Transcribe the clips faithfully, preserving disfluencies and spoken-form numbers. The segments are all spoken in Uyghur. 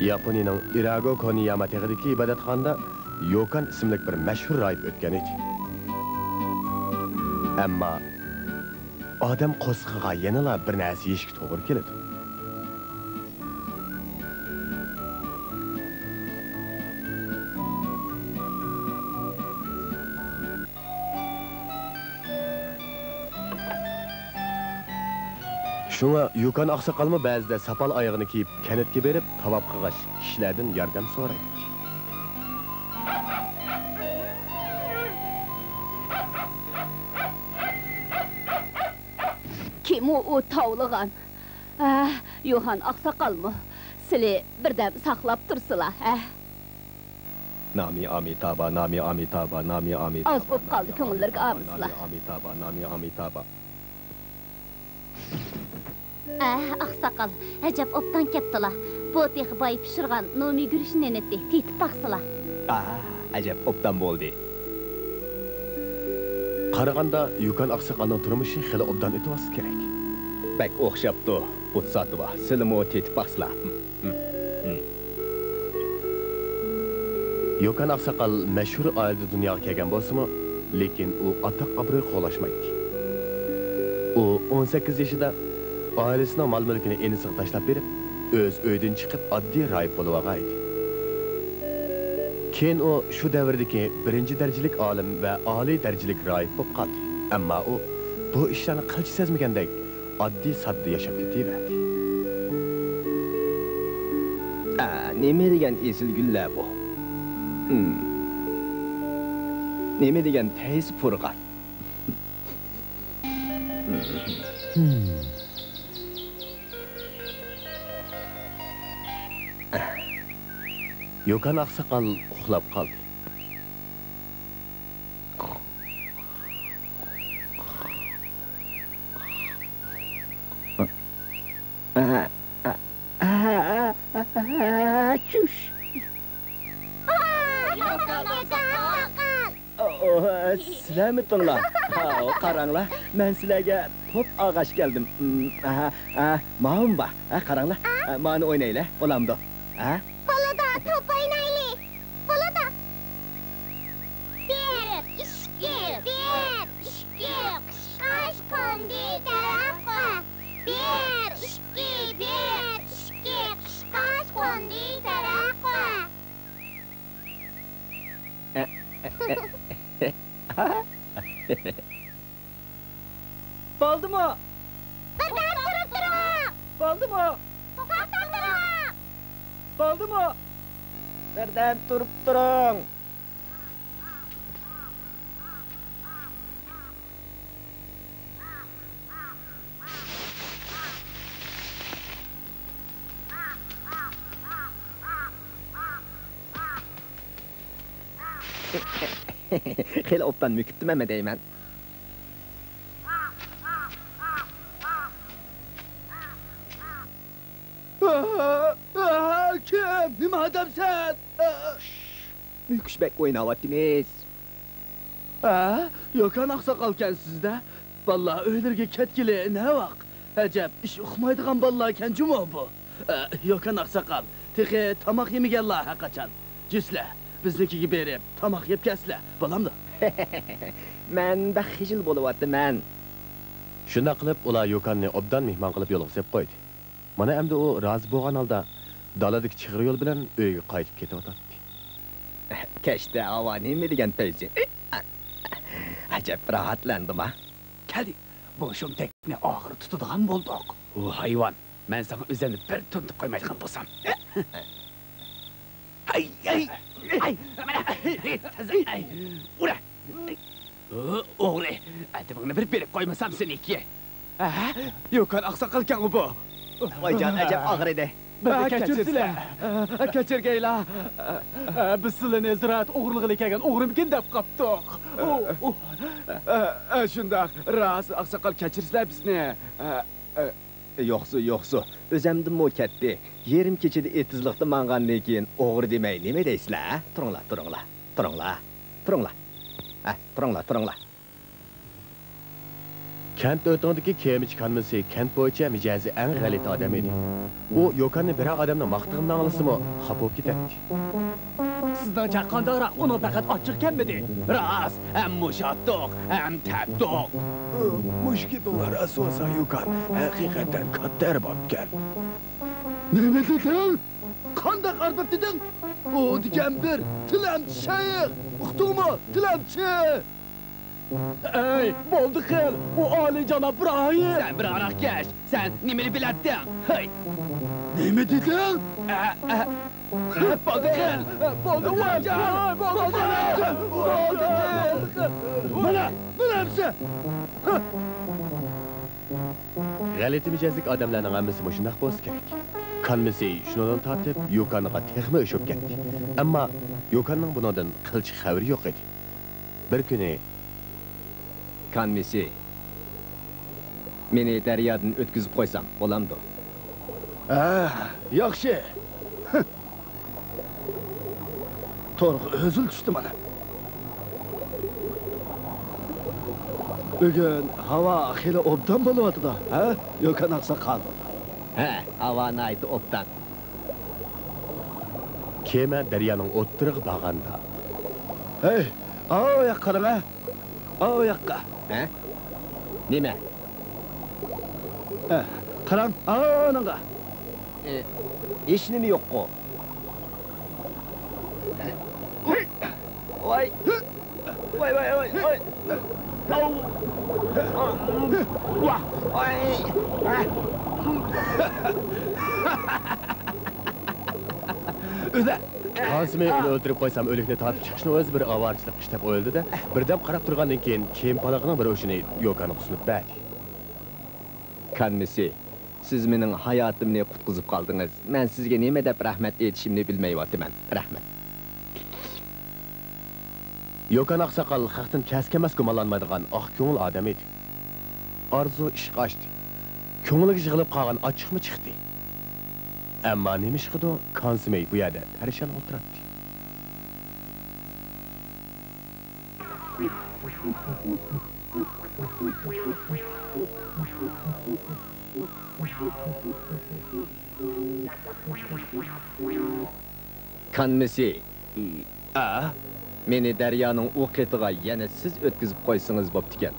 ياپونىيەنىڭ ئىراگو كونىياما تېغىدىكى ئىبادەتخانىدا يوكان ئىسىملىك بىر مەشھۇر راھىب ئۆتكەن ئىدى. ئەمما ئادەم قورسىقىغا يەنىلا بىر نەرسە يېيىشكە توغرا كېلىدۇ. شۇڭا يۇكان ئاقساقالمۇ بەزىدە ساپال ئايىغىنى كىيىپ، كەنتكە بېرىپ، تاۋاپ قىلغاچ، كىشىلەردىن ياردەم سورايتتى. كىم ئۇ، ئۇ تاۋلىغان؟ ھە، يوھان ئاقساقالمۇ؟ سىلى بىردەم ساقلاپ تۇرسىلا، ھە؟ نامى ئامىتابا، نامى ئامىتابا، نامى ئامىتابا. ئاز بوپ قالدى، كۆڭۈللىرىگە ئامىسىلا. نامى ئامىتابا، نامى ئامىتابا. ئەھ، ئاقساقال، ئەجەب ئوبدان كەپتىلا. بۇ تېخى باي پىشۇرغان نومى گۈرۈچ نېنىتى، تېتىپ باقسىلا. ئاھ، ئەجەب ئوبدان بولدى. قارىغاندا، يۇكان ئاقساقالنىڭ تۇرمۇشى خېلى ئوبدان ئۆتۈۋاتسا كېرەك. بەك ئوخشاپتۇ، بۇتساتىۋا، سىلىمۇ تېتىپ باقسىلا. ھىم، ھىم، ھىم. يوكان ئاقساقال مەشھۇر ئائىلىدە دۇنياغا كەلگەن بولسىمۇ، لېكىن ئۇ ئاتاق-ئابرۇي قوغلاشمايتتى. ئۇ ئون سەككىز يېشىدا ئائىلىسىنىڭ مال-مۈلكىنى ئىنىسىغا تاشلاپ بېرىپ، ئۆز ئۆيىدىن چىقىپ، ئاددىي راھىب بولۇۋالغان ئىدى. كېيىن ئۇ شۇ دەۋردىكى بىرىنچى دەرىجىلىك ئالىم ۋە ئالىي دەرىجىلىك راھىب بولۇپ قالدى. ئەمما ئۇ بۇ ئىشلارنى قىلچە سەزمىگەندەك، ئاددىي-ساددا ياشاپ كېتىۋەردى. ئا، نېمە دېگەن ئېسىل گۈللەر بۇ؟ ھىم. نېمە دېگەن پەيزى پۇرغان. ھىم. يوكان ئاقساقال ئۇخلاپ قالدى. چۈش. ئو، سىلەرمىتىڭلار؟ ھاۋ، قاراڭلار، مەن سىلەرگە توپ ئالغاچ كەلدىم. ئەھە، ئەھە، ماۋۇمۇ بار. ھە، قاراڭلار. ئە، مانى ئوينايلى، بولامدۇ؟ ھە؟ بولىدۇ، توپ ئوينايلى. بولىدۇ. بىر، ئىككى، بىر، ئىككى، قۇشقاچ قوندى تەرەققە. بىر، ئىككى، بىر، ئىككى، قۇشقاچ قوندى تەرەققە. بولدىمۇ؟ بىردەم تۇرۇپ تۇرۇڭ! بولدىمۇ؟ توختاپ تۇرۇڭ! بولدىمۇ؟ بىردەم تۇرۇپ تۇرۇڭ! خېلى ئوبدان مۆكۈپتىمەنمۇ دەيمەن. كىم؟ نېمە ئادەمسەن؟ مۈكۈش بەك ئويناۋاتىمىز. ھە؟ يوكان ئاقساقالكەنسىز-دە؟ بالىلار ئۆيلىرىگە كەتكىلى نەۋاق؟ ئەجەب، ئىش ئۇقمايدىغان بالىلاركەن جۇمۇ بۇ. ئە، يوكان ئاقساقال، تېخى تاماق يېمىگەنلا ھەرقاچان. جۈسلە، بىزنىڭكىگە بېرىپ تاماق يەپ كەلسىلە، بولامدۇ؟ مەن بەك خىجىل بولۇۋاتىمەن. شۇنداق قىلىپ، ئۇلار يوكاننى ئوبدان مېھمان قىلىپ يولغا سېلىپ قويدى. مانا ئەمدى ئۇ رازى بولغان ھالدا دالىدىكى چىغىر يول بىلەن ئۆيىگە قايتىپ كېتىۋاتاتتى. كەچتە ھاۋا نېمە دېگەن پەيزى. ئەجەب راھەتلەندىم ھە. كەلدى. بۇ شۇمتەكنى ئاخىرى تۇتىدىغان بولدۇق. ئۇ ھايۋان، مەن ساڭا ئۆزۈمنى بىر تونۇتۇپ قويمايدىغان بولسام. ھەي، ھەي، ھەي، مانا، ھەي، تازا، ھەي، ئۇرە. ئوغرى، ئەدىپىڭنى بىر بېرىپ قويمىسام سېنىڭكى. ھە؟ يوكان ئاقساقالكەنغۇ بۇ. ۋايجان، ئەجەب ئاغرىدى. بىزنى كەچۈرسىلە. كەچۈرگەيلا. بىز سىلىنى زىرائەت ئوغرىلىغىلى كەلگەن ئوغرىمىكىن دەپ قاپتۇق. شۇنداق، راست، ئاقساقال، كەچۈرسىلە بىزنى. يوقسۇ، يوقسۇ، ئۆزەمدىنمۇ كەتتى. يېرىم كېچىدە ئېتىزلىقتا ماڭغاندىن كېيىن ئوغرى دېمەي نېمە دەيسىلەر، ھە؟ تۇرۇڭلار، تۇرۇڭلار، تۇرۇڭلار، تۇرۇڭلار، ھە، تۇرۇڭلار، تۇرۇڭلار. كەنت ئۆتىڭىدىكى كېمىچى كانمىسى كەنت بويىچە مىجەزى ئەڭ غەلىتە ئادەم ئىدى. ئۇ يوكاننى بىرەر ئادەمنىڭ ماختىغىنىنى ئاڭلىسىمۇ خاپا بولۇپ كېتەتتى. سىزنىڭچە قانداقراق؟ ئۇنىڭ پەقەت ئاچچىقى كەممىدى. راست، ھەم مۇشاتتۇق، ھەم تەپتۇق. مۇشۇ گېپىڭلار راست بولسا، يوكان ھەقىقەتەن كاتتا ئەربابكەن. نېمە دېدىڭ؟ قانداق ئەرباب دېدىڭ؟ ئۇ دېگەن بىر تىلەمچى شەيخ. ئۇقتۇڭمۇ؟ تىلەمچى! ئەي، بولدى قىل، ئۇ ئالىيجاناب راھىب. سەن بىر ھاراقكەش، سەن نېمىنى بىلەتتىڭ؟ ھەي! نېمە دېدىڭ؟ ئە، ئە. بولدى قىل، بولدى قىل، بولدى قىل، بولدى قىل. مانا، مانا ھەممىسى. غەلىتە مىجەزلىك ئادەملەرنىڭ ھەممىسى مۇشۇنداق بولسا كېرەك. كانمىسى شۇنىڭدىن تارتىپ يوكانغا تېخىمۇ ئۆچ بولۇپ كەتتى. ئەمما يوكاننىڭ بۇنىڭدىن قىلچە خەۋىرى يوق ئىدى. بىر كۈنى، كانمىسى، مېنى دەريادىن ئۆتكۈزۈپ قويساڭ بولامدۇ؟ ھە، ياخشى. تورغا ھۆزۈل چۈشتى مانا. بۈگۈن ھاۋا خېلى ئوبدان بولۇۋاتىدۇ، ھە، يوكان ئاقساقال؟ ھە، ھاۋا ناھايىتى ئوبدان. كېمە دەريانىڭ ئوتتۇرىغا بارغاندا. ھەي، ئاۋۇ ياققا قاراڭ، ھە. ئاۋۇ ياققا. ھە؟ نېمە؟ ھە، قاراڭ، ئانىڭغا. ئە، ھېچنېمە يوققۇ. ۋاي. ۋاي، ۋاي، ۋاي، ۋاي. ئاۋ. ۋاھ. ۋاي. ئۆلە. كانسىمى ئۇنى ئۆلتۈرۈپ قويسام، ئۆلۈكنى تارتىپ چىقىشنىڭ ئۆزى بىر ئاۋارىچىلىق ئىش دەپ ئويلىدى-دە، بىردەم قاراپ تۇرغاندىن كېيىن، كېمە پالىقىنىڭ بىر ئۇچىنى يوكانغا سۇنۇپ بەردى. كانمىسى، سىز مېنىڭ ھاياتىمنى قۇتقۇزۇپ قالدىڭىز. مەن سىزگە نېمە دەپ رەھمەت ئېيتىشىمنى بىلمەيۋاتىمەن. رەھمەت. يوكان ئاقساقال خەقتىن كەس-كەمەس گۇمانلانمايدىغان ئاق كۆڭۈل ئادەم ئىدى. ئارزۇ ئىشقا ئاشتى. كۆڭلىگە يىغىلىپ قالغان ئاچچىقمۇ چىقتى. ئەمما نېمىشقىدۇ، كانسىمەي بۇ يەردە پەرىشان ئولتۇراتتى. كانمىسى. ئە؟ مېنى دەريانىڭ ئۇ قېتىغا يەنە سىز ئۆتكۈزۈپ قويسىڭىز بوپتىكەن.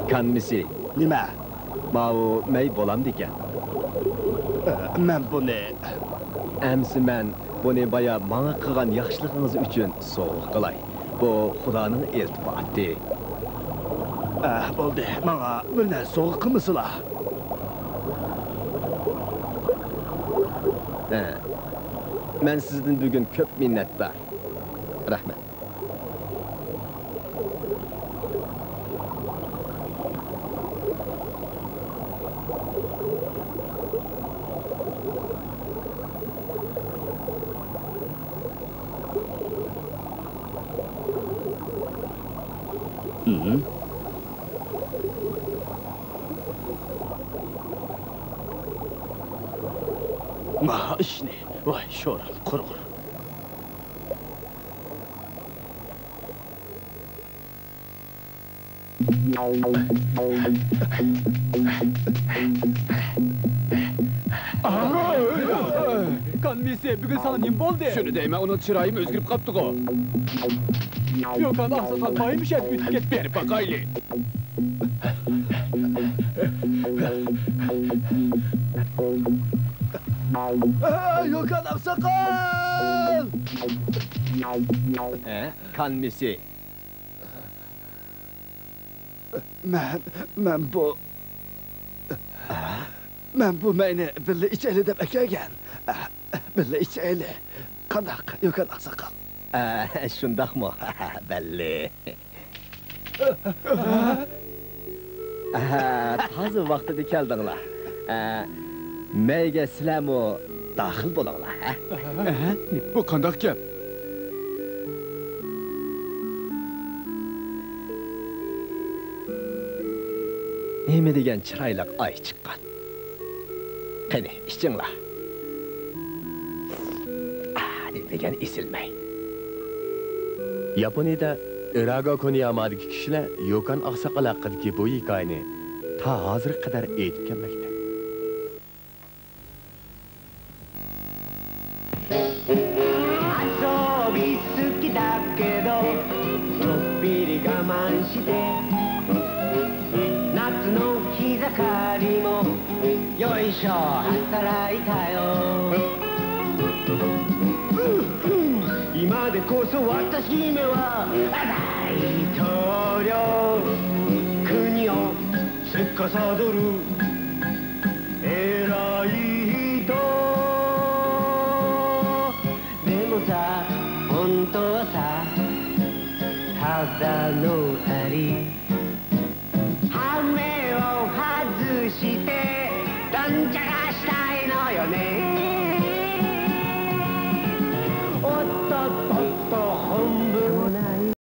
كانمىسى. نېمە؟ ماۋۇ مەي بولامدىكەن؟ ئە، مەن بۇنى. ئەمسە مەن بۇنى بايا ماڭا قىلغان ياخشىلىقىڭىز ئۈچۈن سوۋغا قىلاي. بۇ خۇدانىڭ ئىلتىپاتى. ئە، بولدى، ماڭا بىر نەرسە سوۋغا قىلمىسىلا. ھە. مەن سىزدىن بۈگۈن كۆپ مىننەتدار. رەھمەت. ماھا ئىشنى، ۋاي شورۇن قۇرغۇر. كانمىسى، بۈگۈن ساڭا نېمە بولدى؟ شۇنى دەيمەن، ئۇنىڭ چىرايىمۇ ئۆزگىرىپ قاپتىغۇ. يوكان ئاقساقال بايا مۇشۇ يەردىن ئۆتۈپ كەتتى. بېرىپ باقايلى. ھە، يوكان ئاقساقال! ھە، كانمىسى. مەن، مەن بۇ، مەن بۇ مەينى بىللە ئىچەيلى دەپ ئەكەلگەن. بىللە ئىچەيلى. قانداق، يوكان ئاقساقال؟ ئە، شۇنداقمۇ؟ بەللى. ئە، تازا ۋاقتىدا كەلدىڭلار. ئە، مەيگە سىلەرمۇ داخىل بولۇڭلار، ھە؟ ئە، بۇ قانداق گەپ؟ نېمە دېگەن چىرايلىق ئاي چىققان. قېنى، ئىچىڭلار. ئا، نېمە دېگەن ئېسىل مەي. ياپونىيەدە ئىراگا كونيامادىكى كىشىلەر يوكان ئاقساقال ھەققىدىكى بۇ ھېكايىنى تا ھازىرغا قەدەر ئېيتىپ كەلمەكتە. 遊び好きだけど、ちょっぴり我慢して、夏の日盛りも、よいしょ、働いたよ。今でこそ私めは大統領、国を司る偉い人。でもさ、本当はさ、ただのアリ。